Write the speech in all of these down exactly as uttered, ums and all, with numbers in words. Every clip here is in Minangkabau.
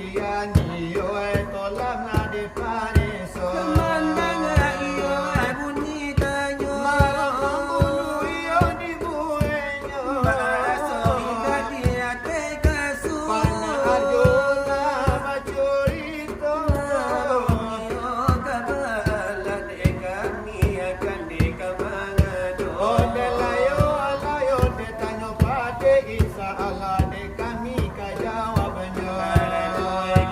Iyo, eh, tolam lah dipareso. Mandanga iyo, eh, bunyi tanyo. Malam pambuluah iyo dibueknyo. Baraso indak di ateh kasua. Panah Arjuna bacurito. Iyo ka baalah dek kami, akan dek ka mangado. Onde layo, layo dek tanyo padek, insya Allah dek kami ka jawabnyo.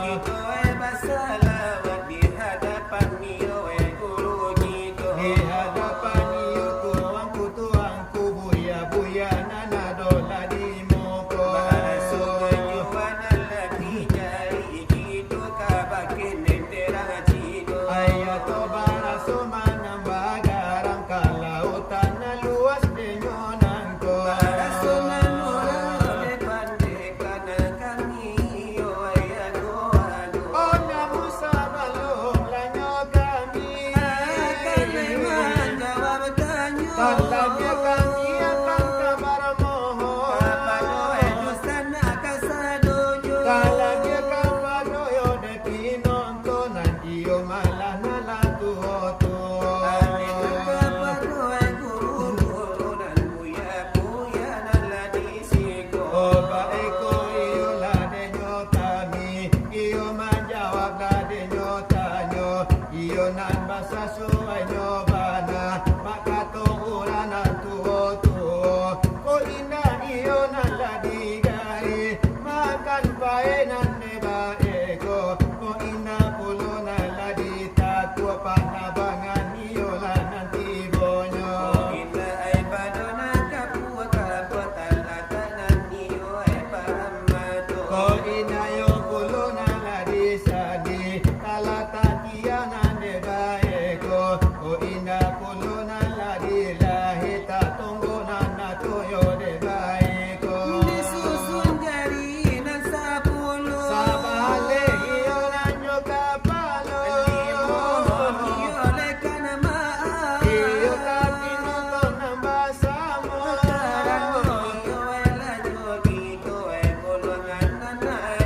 Kito, eh, basalawat di hadapan iyo, eh, guru kito. Di hadapan iyo tuanku, tuanku, buya-buya nan ado lah di muko. Baraso manjuwa nan lah dijari, kito ka bakeh nan terang cino. Ayo to baraso manambah garam ka lautan nan luas denyo nangko. Baraso nan urang dek pandek Kana kami, iyo, eh, ado, ado. Oh, namun sabalum lanyo kami, ah, kami manjawab tanyo. Talabiah kami akan kabar mohon. Kapado, eh, dunsanak kasadonyo. Talabiah kapado yo dek pinonton nan iyo malah nan lah tuo-tuo. Amin. Kapado, eh, guru-guru nan buya-buya nan lah di siko. Oh, baiko iyolah denyo kami, iyo manjawablah denyo tanyo, iyo nan basasuainyo bana, bak kato urang nan tuo-tuo. Kok indak iyo nan lah digaek, makan paek nan dek baiko, kok indak pulo nan lah di takuak panabangan iyolah nan tibonyo. Ko indak ai pado nan kapuak-kapuak talatak nan iyo ai parambato. Ko indak yo pulo nan lah disandi talatak tiang nan dek baiko. Ko indak pulo nan lah dilahia tatonggo nan ato yo dek baiko. Disusun jari nan sapuluah. Sabaleh iyo nan jo kapalo. Limo iyo lekan maaf. Iyo ka pinonton nan basamo. Karano iyo lah jo kito, eh, golongan nan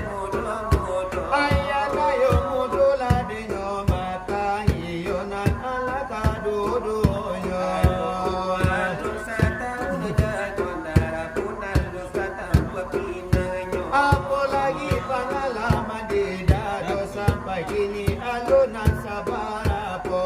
mudo-mudo. Ayah layo mudo lah denyo mata, iyo nan alah kaduo-duonyo. Anu, anu satahun jago darapunan, duo satahun bapinangnyo. Apolagi pangalaman di dado sampai kini alun nan sabarapo.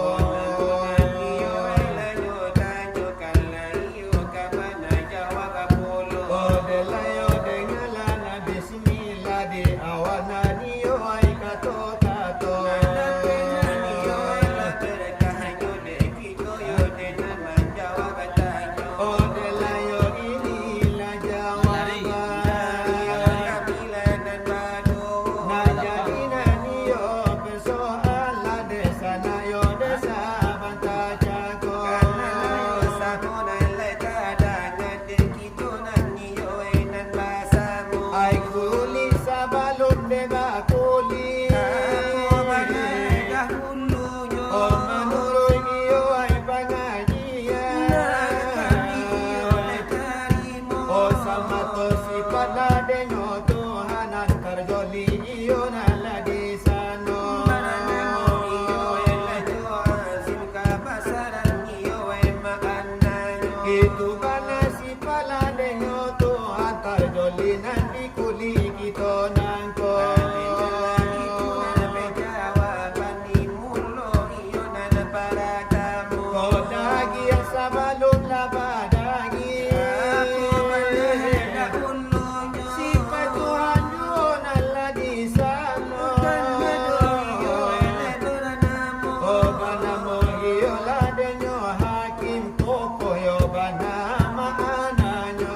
Iyo, eh, layo tanyokanlah iyo ka bana jawab pulo. Odeh layo dengarlah nan bismillah di awal nan iyo ai kato-kato. Nan iyo ai lah berkahanyo dek kito yo dek nan manjawab tanyo. Odeh layo inilah jawaban. Iyo kami lah nan baduo. Nan jadi nan iyo persoalan dek sanak yo dek sabanta cako. Karano samo nan lai tadanga dek kito nan iyo ai nan basamo. Ai kulik sabalun dek bakulik. Apo bana dahulunyo? Oh, manuruik iyo ai pangajian. Nan kami iyo lai tarimo. Oh, samato sipat lah denyo Tuhan nan tarjolih iyo nan lah di sano. Manamo iyo lai jo azim kabasaran iyo ai maknanyo. Itu bana sipat lah denyo Tuhan tarjolih nan di kulik kito nangko. Itu nan jawaban di mulo iyo nan paratamo. Ko dagiang sabalun lah badagiang. Apo bana dahulunyo? Sipat Tuhan juo nan lah di sano. Bukan bado iyo lai banamo. Oh, banamo iyolah denyo Hakim, kokoh yo bana maknanyo.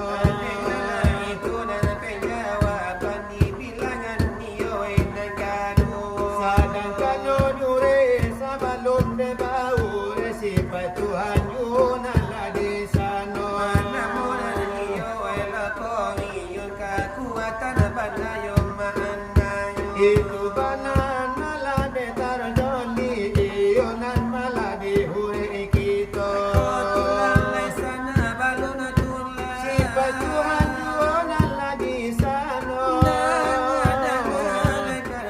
Itu nan jawaban di bilangan iyo nan kaduo. Sadangkan yo durek sabalun dek baurek, sipat Tuhan juo nan lah di sano. Manamo nan iyo ai lah koiyun kakuatan bana yo maknanyo. Itu bana nan lah dek tarjolih iyo nan malah di urek kito. Ko tulang lai sanak balun tulang. Sipat Tuhan juo nan lah di sano. Nan danga lai ka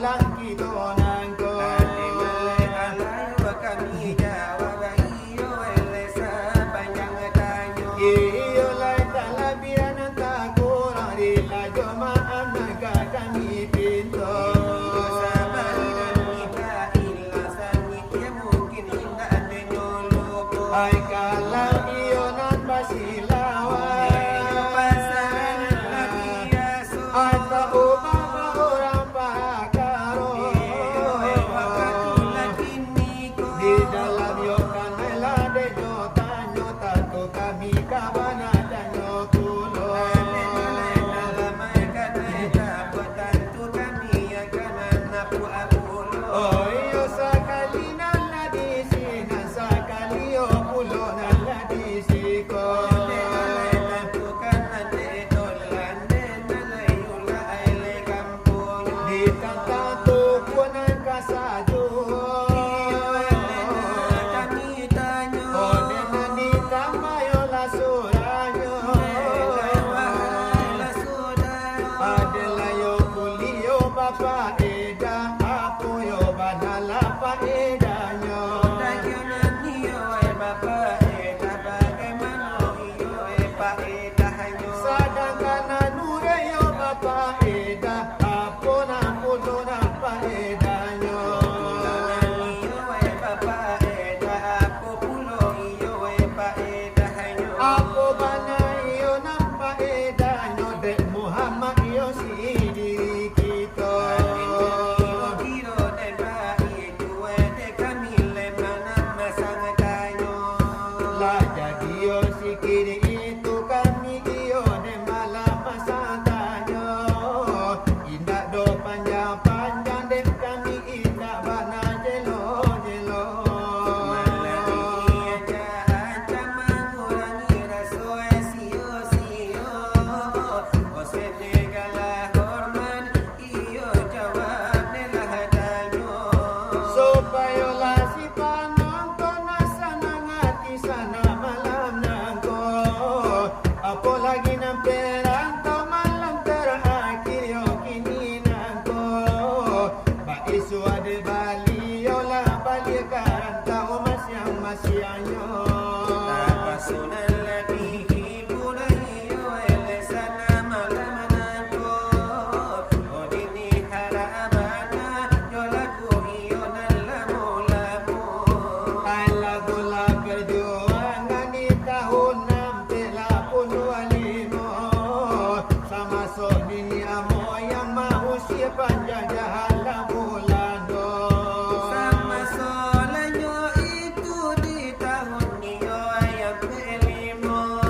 Langkito nangko. Ade maleh alayo kami jawab, iyo eleh sapanjang tanyo. Iyo lai talabiah nan takurang, rila jo maaf nan ka kami pinto. Iyo sabari nan minta ilah sangik, iyo mungkin indak adenyo lupo. Ai kalau iyo nan basilawan. Iyo pasaran nan biaso. Atau ubah urang pakaro. Di dalam yo kanai lah dek nyo tanyo, tantu kami ka bana tanyo pulo. Oh iyo, sakali nan lah di sinan, sakali yo pulo nan lah di siko. Ditantang tubuah nan ka sajuak. Iyo, eleh nan kami tanyo. Onde nan ditambah yo lah suranyo. Eleh wahai lah suranyo. Adalah yo kuliah yo bapaedah, apo yo bana lah paedahnyo. Daging nan iyo, eh, bapaedah, bagaimana iyo, eh, paedah Sadangkan nan urang yo bapaedah, apo nan pulo nan paedahnyo? Apo pulo iyo, eh, paedahnyo? Apo bana iyo nan paedahnyo, dek Muhammad iyo si diri kito? Kiro-kiro dek baitu, eh, dek kami lemah nan masang tanyo. Lah jadi yo sikiri itu kami iyo dek malah masang tanyo. Indak doh panjang-panjang dek kami indak bana jelo-jelo. Malah iyo ja ancam mangurangi raso sio-sio. Osek negala hormat Iyo jawab dek lah tanyo. Supayolah si panonton nan sanang ati sanak malam nangko, apolagi nan perantau malam tarakhir yo kini nangko. Baisuak dek baliau lah baliak ka rantau masiang-masiangnyo. Tapaso nan lah di Bulan iyo eleh sanak malam nangko, odini harap bana jo lagu iyo nan lamo-lamo. Ai lagu lah perjuangan di tahun ampek lapan puluah limo. Samaso niniak moyang mausia panjang jahat lah Bulando. Samaso lanyo itu di tahun iyo ayam kelimo,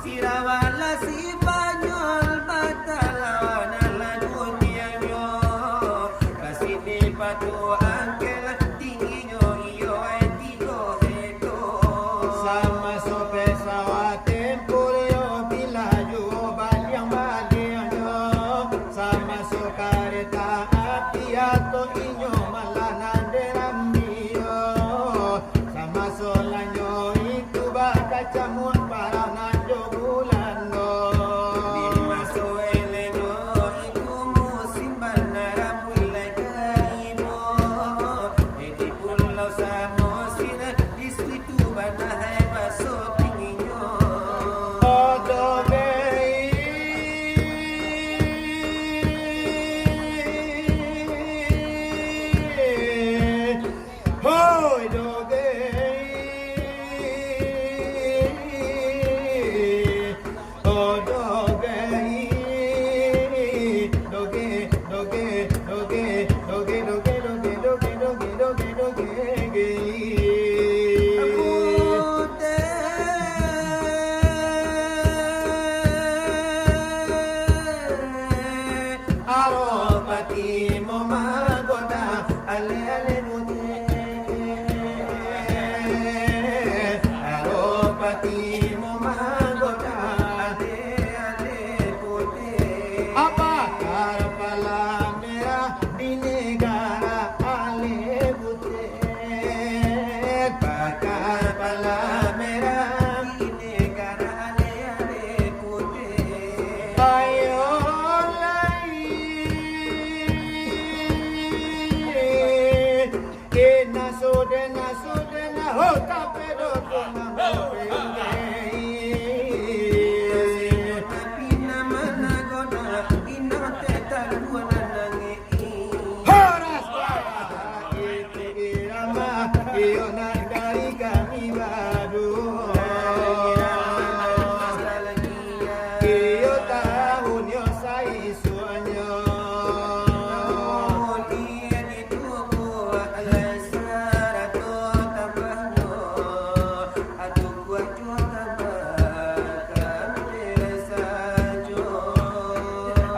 Sirawalah Sipanyol batalawan lah dunianyo. Ka sini patuangkelah tingginyo iyo ai tigo hekto. Samaso pesawat tempur iyo bilah juo baliang-baliangnyo. Samaso kareta api atau inyo malah nan dek rambio. Samaso lanyo itu bakacamuak parang nan jo Bulando. Di maso elenyo itu musim bana rambuik lai kalimo. Di Pulau Samosir di situ bana hai baso tinginyo. Hoi doge, oh doge, doge, doge, doge. Aro pati mo magoda, ale-ale putih. Aro pati mo magoda, ale-ale putih. Apa kapala merah di negara ale putih? Apa kapala merah di negara ale-ale putih? Ayo lai. Dena sudena ho tapedo tu mambengkei. Tapi nama nagoda ino teh taruah nan nangih. Horas. Itu irama, iyo nan dari kami baduo. Iyo tahun yo saisuaknyo.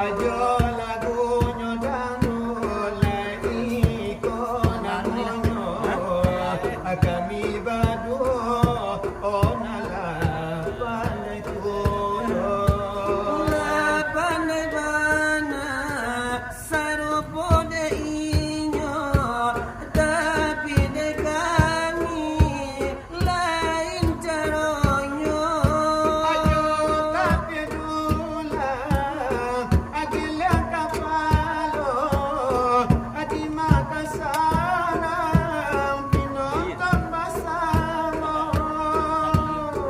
Ajo lagunyo dangdut lai iko namonyo, kami baduo, oh, nan lah pandai pulo. Lah pandai bana. Sarupo dek inyo, tapi dek kami lain caronyo. Ajo tapi dulang, agilang kapalo, adi makasarang, pinonton basamo.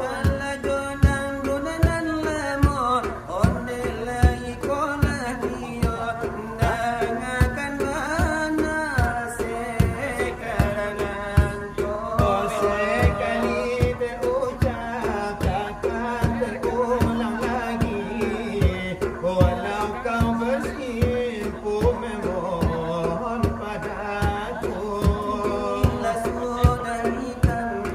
Alah jo nan duduak nan lamo, Onde lai ko lah dio, dangakan bana sekarang ko. Oh, sekali teucap, takkan teulang lagi, walau kau bersimpuh memohon padaku. Bila sudah hitam,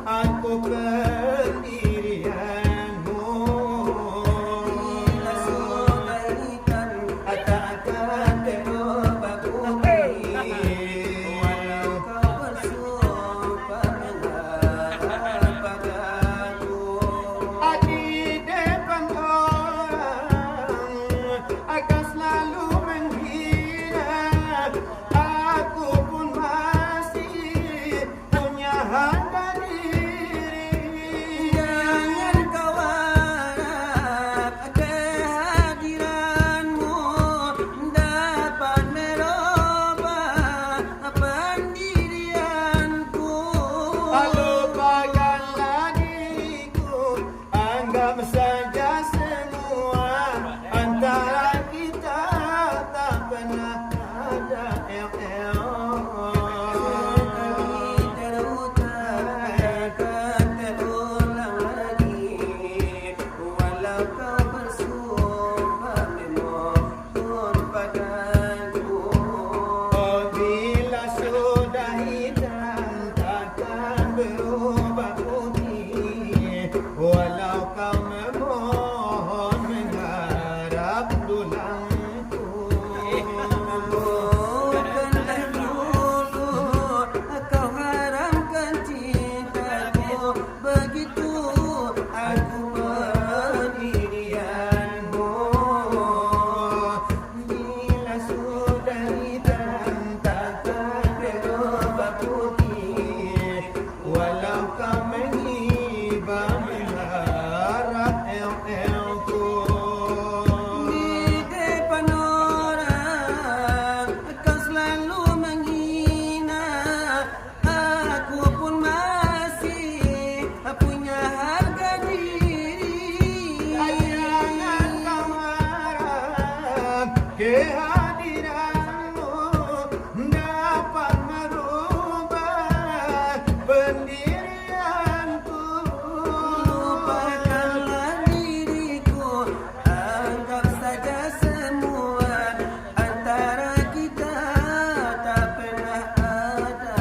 Aku pendirianmu. Bila sudah hitam, takkan teulang lagi, walau kau bersumpah mengharap padaku. Di depan orang, kau selalu menghina. Aku pun masih punya harga diri. Jangan kau harap kehadiranmu dapat merubah pendirianku. Lupakanlah diriku. Anggap saja semua antara kita tak pernah ada L L. Sekali terhutang, takkan terulang lagi. Walau kau bersumpah memohon padaku. Oh, bila sudah hitam, takkan berubah putih. Walau kau memohon mengharap tulangku. Bukanlah dulu kau haramkan cintaku, begitu aku pendirianmu. Bila sudah hitam, takkan berubah putih. Walau kau mengiba mengharap L L ku. Di depan orang, kau selalu menghina. Aku pun masih punya harga diri. Jangan kau harap kehadiranmu dapat merubah pendirianku. Lupakanlah diriku, anggap saja semua antara kita tak pernah ada.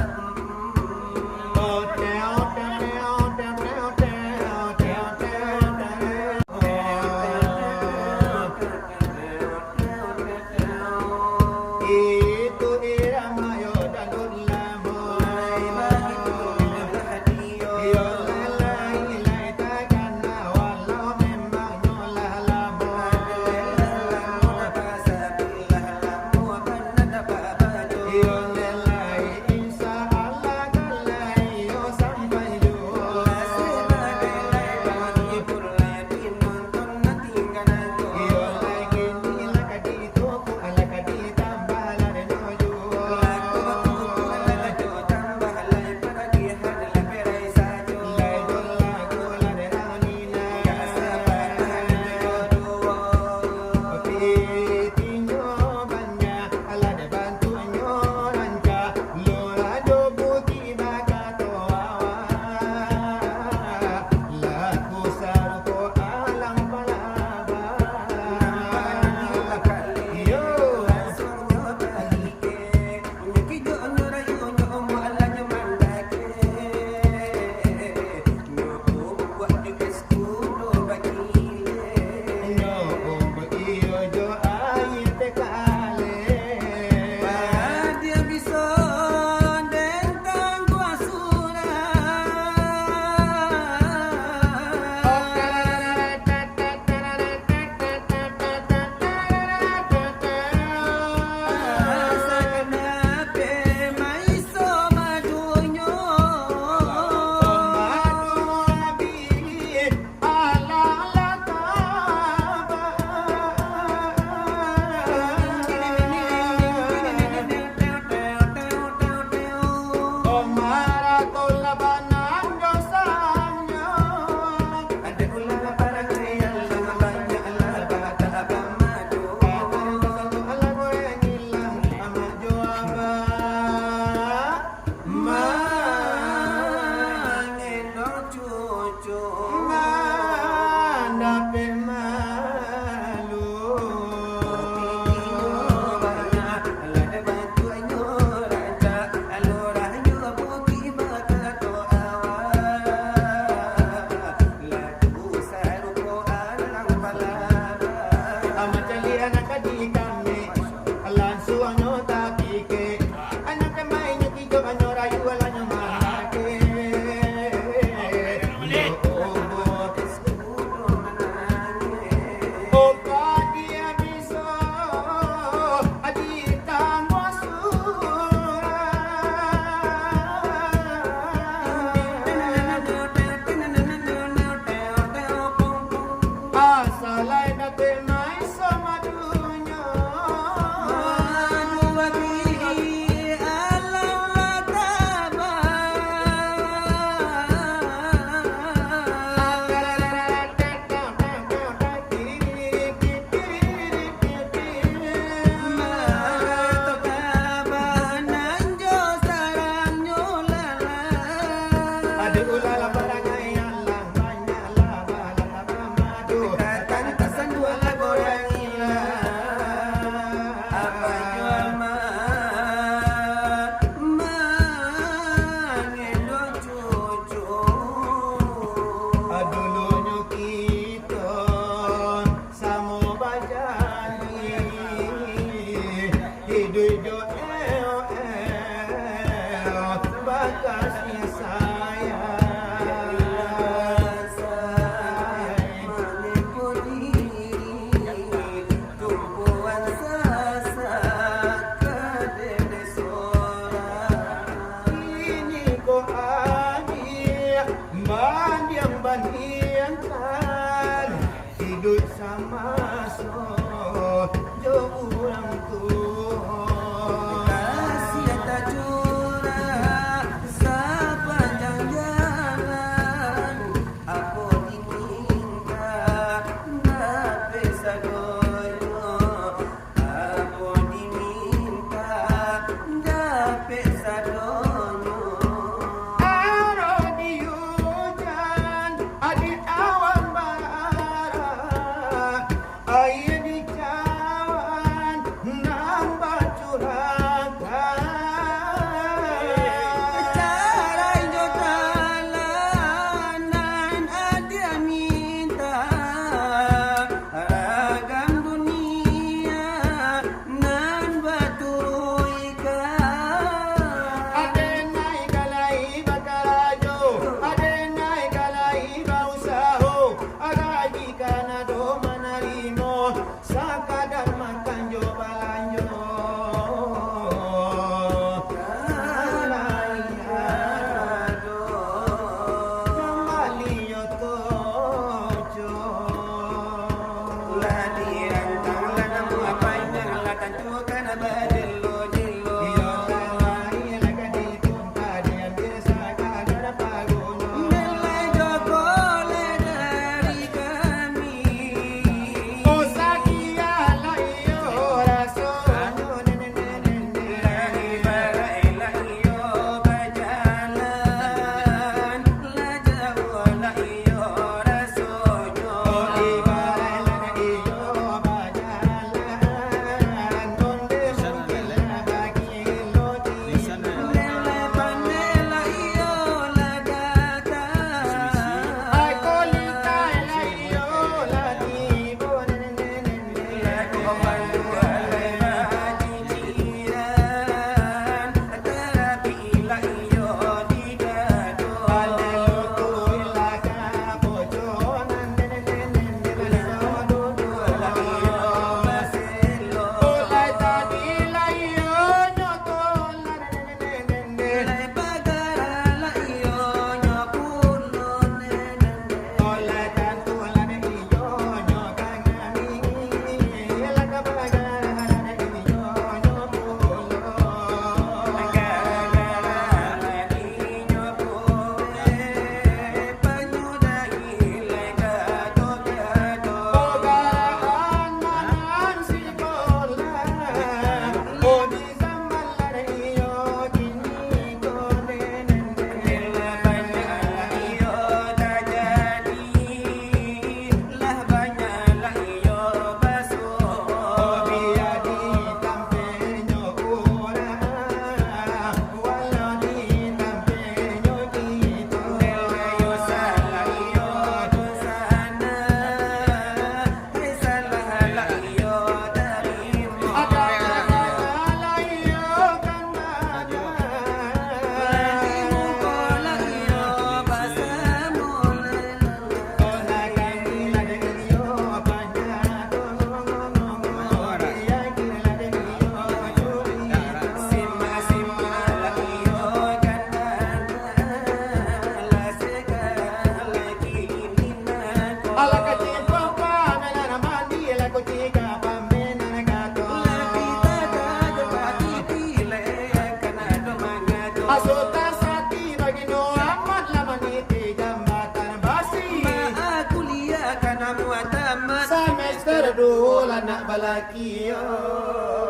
lalaki, yo.